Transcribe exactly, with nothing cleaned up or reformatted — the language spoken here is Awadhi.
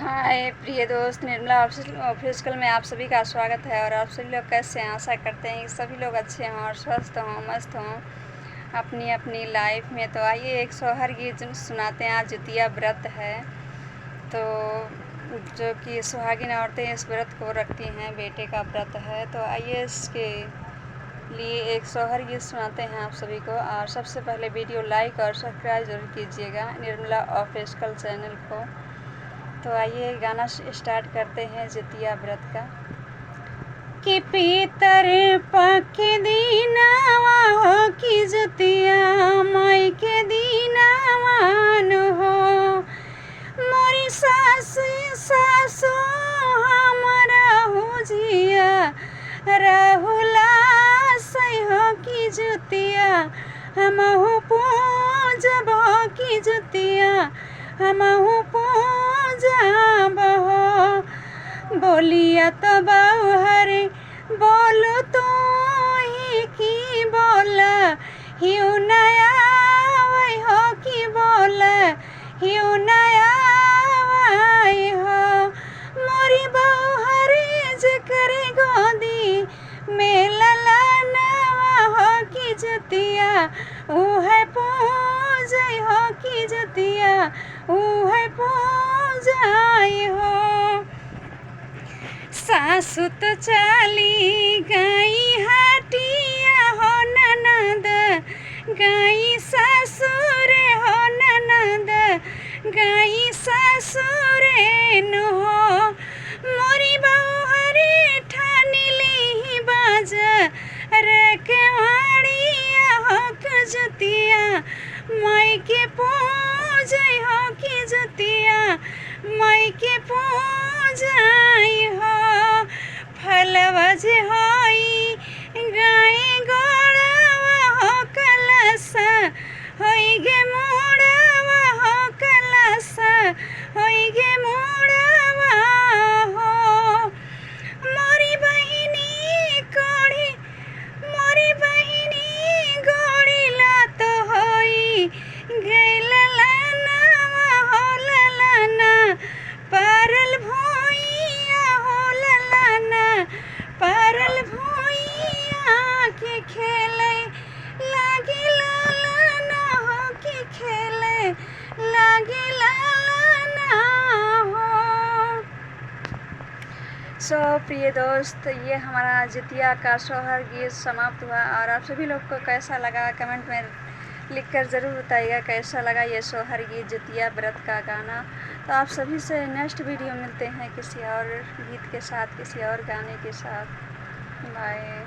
हाय प्रिय दोस्त, निर्मला ऑफिस-, ऑफिशियल में आप सभी का स्वागत है। और आप सभी लोग कैसे हैं? आशा करते हैं कि सभी लोग अच्छे हों और स्वस्थ हों, मस्त हों अपनी अपनी लाइफ में। तो आइए, एक सोहर गीत सुनाते हैं। आज जितिया व्रत है, तो जो कि सुहागिन औरतें इस व्रत को रखती हैं, बेटे का व्रत है। तो आइए, इसके लिए एक सोहर गीत सुनाते हैं आप सभी को। और सबसे पहले वीडियो लाइक और सब्सक्राइब जरूर कीजिएगा निर्मला ऑफिशियल चैनल को। तो आइए, गाना स्टार्ट करते हैं जितिया व्रत का। कि पितर पक्ष दिनवा हो कि जितिया माई के दिनवा न हो। मोरी सासु, सासु हमारा हुजिया राहुला सै हो कि जितिया हमहू पूजब हो कि जितिया हमहू पूजब हो। बोलिया तो बउहरे बोलू तू ही कि बोला हिउ नया वै हो कि बोला हिउ नया वै हो। मोरी बउहरे जेकरे गोदी में ललनवा हो कि जितिया उहै पूजै हो कि जितिया उहै पूजै हो। सासु तो चली गई हटिया हो ननद, गई ससुर हो ननद, गई ससुर न हो। मोरी बउहरे ठानी लिही बाजा रखवाड़िया हो कि जितिया माई के पूजै हो कि जितिया माई के पूजै हो। फलवा जे होई गाय गोड़वा हो कलसा होई गे मोड़वा हो कलसा होई गे मोड़वा हो। मोरी बहिनी कोढ़ी, मोरी बहिनी गोड़ी लात होई गै ललनवा हो ललना परल भुइया हो ललना परल भुइया के खेलै लागी ललना हो कि खेलै लागी ललना हो। सो प्रिय दोस्त, ये हमारा जितिया का सोहर गीत समाप्त हुआ। और आप सभी लोग को कैसा लगा, कमेंट में लिखकर ज़रूर बताइएगा कैसा लगा ये सोहर गीत, जितिया व्रत का गाना। तो आप सभी से नेक्स्ट वीडियो मिलते हैं किसी और गीत के साथ, किसी और गाने के साथ। बाय।